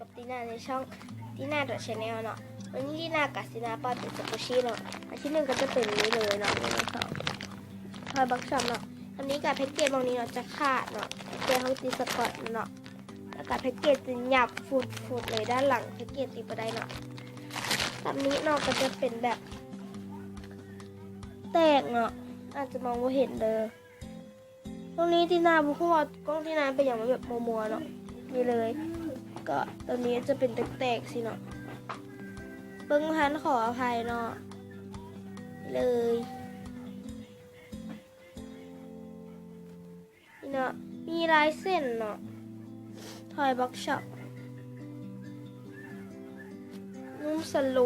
ກັບຕິນາໃນຊ່ອງຕິນາດອດແຊນແນວເນາະ. ວັນນີ້ຕິນາກະຊິມາປ່ອຍເປັນສະກູຊິເນາະ. ອັນທີໜຶ່ງກະຈະເປັນນີ້ເລີຍເນາະ ໜຶ່ງ ສອງ ທອຍບັກຊອບເນາະ. ອັນນີ້ກະແພັກເກດໝ່ອງນີ້ເນາະ ຈະຂາດເນາະ ແກະຂອງຕິດສະກອດເນາະ. ລະກະແພັກເກດຈະຫຍັບຟຸດໆເລີຍ ດ້ານຫຼັງແພັກເກດຕິດບໍ່ໄດ້ເນາະ. ຕາມນີ້ເນາະ ກະຈະເປັນແບບແຕກເນາະ ອາດຈະມອງບໍ່ເຫັນເດີ. ຕອນນີ້ຕິນາບໍ່ຮູ້ວ່າກ້ອງຕິນາເປັນຫຍັງ ມັນແບບມົວໆເນາະ. ນີ້ເລີຍ ກະຕອນນີ້ຈະເປັນແຕກໆຊີ້ເນາະ ເບິ່ງບໍ່ທັນ ຂໍອະໄພເນາະ. ນີ້ເລີຍ ນີ້ເນາະ ມີລາຍເສັ້ນເນາະ ທອຍບັກຊອບ ນຸ້ມສະໂລ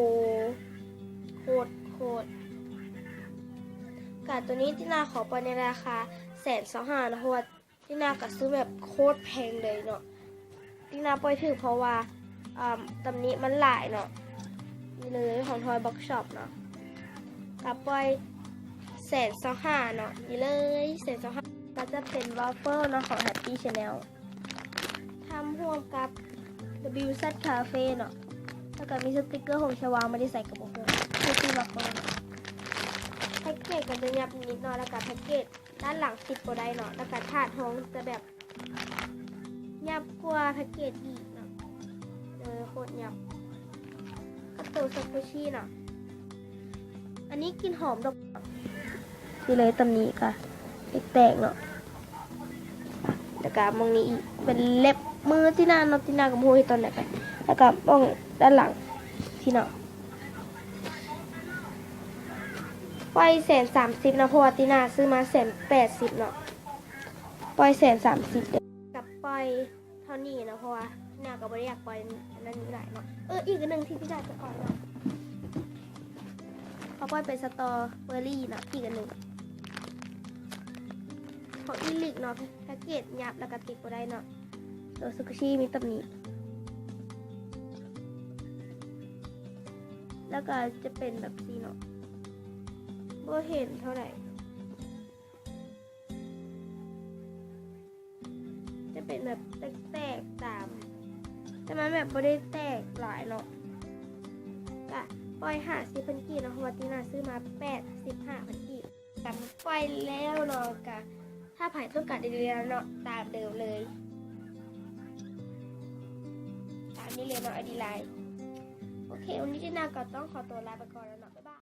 ໂຄດໆ. ກະໂຕນີ້ຕິນາຂໍປ່ອຍໃນລາຄາແສນຊາວຫ້າເນາະ ເພາະວ່າຕິນາກະຊື້ແບບໂຄດແພງເລີຍເນາະ. ຕິນາປ່ອຍຖືກເພາະວ່າ ອາ ຕຳໜິມັນຫຼາຍເນາະ. ນີ້ເລີຍ ຂອງທອຍບັກຊອບເນາະ ກະປ່ອຍແສນຊາວຫ້າເນາະ. ນີ້ເລີຍ ແສນຊາວຫ້າ. ກະຈະເປັນວາຟເຟິນເນາະ ຂອງແຮັບປີ້ແຊນແນວ ທຳຮ່ວມກັບ ດັບເບິນຢູແຊັດຄາເຟເນາະ. ລະກະມີສະຕິກເກີຂອງຊະວາ ບໍ່ໄດ້ໃສ່ກະບອກເນາະ ຄືທີ່ວາຟເຟິນເນາະ. ແພັກເກດກະຈະຫຍັບນິດໜ້ອຍ ລະກະແພັກເກດດ້ານຫຼັງຕິດບໍ່ໄດ້ເນາະ. ລະກະຖາດຮອງຈະແບບຫຍັບກວ່າແພັກເກດອີກເນາະ. ເອີ ໂຄດຫຍັບ ກັບໂຕສະກູຊິເນາະ. ອັນນີ້ກິ່ນຫອມດອກ ນີ້ເລີຍ ຕຳໜິກະແຕກໆເນາະ. ລະກະໝ່ອງນີ້ອີກ ເປັນເລັບມືຕິນາເນາະ. ຕິນາກະບໍ່ຮູ້ເຮັດຕອນໃດໄປ. ລະກະໝ່ອງດ້ານຫຼັງຊີ້ເນາະ ປ່ອຍແສນສາມສິບເນາະ ເພາະວ່າຕິນາຊື້ມາແສນແປດສິບເນາະ. ປ່ອຍແສນສາມສິບເດີ ກະປ່ອຍເທົ່ານີ້ເນາະ ເພາະວ່າຕິນາກະບໍ່ໄດ້ຢາກປ່ອຍອັນນັ້ນຫຼາຍເນາະ. ເອີ ອີກອັນໜຶ່ງທີ່ຕິນາຈະປ່ອຍເນາະ ເຂົາປ່ອຍເປັນສະຕໍເບີຣີເນາະ ອີກອັນໜຶ່ງ ຂອງອີລິກເນາະ. ແພັກເກດຫຍັບ ລະກະຕິດບໍ່ໄດ້ເນາະ. ໂຕສະກູຊິມີຕຳໜິ ລະກະຈະເປັນແບບຊີ້ເນາະ ບໍ່ເຫັນເທົ່າໃດ. ຈະເປັນແບບແຕກໆຕາມ ແຕ່ມັນແບບບໍ່ໄດ້ແຕກຫຼາຍເນາະ. ກະປ່ອຍຫ້າສິບພັນກີບເນາະ ເພາະວ່າຕິນາຊື້ມາແປດສິບຫ້າພັນກີບ. ກະປ່ອຍແລ້ວເນາະ ກະຖ້າໃຜຕ້ອງການໄອດີລາຍເນາະ ຕາມເດີມເລີຍ ຕາມນີ້ເລີຍເນາະ ໄອດີລາຍ. ໂອເຄ ວັນນີ້ຕິນາກະຕ້ອງຂໍຕົວລາໄປກ່ອນແລ້ວເນາະ.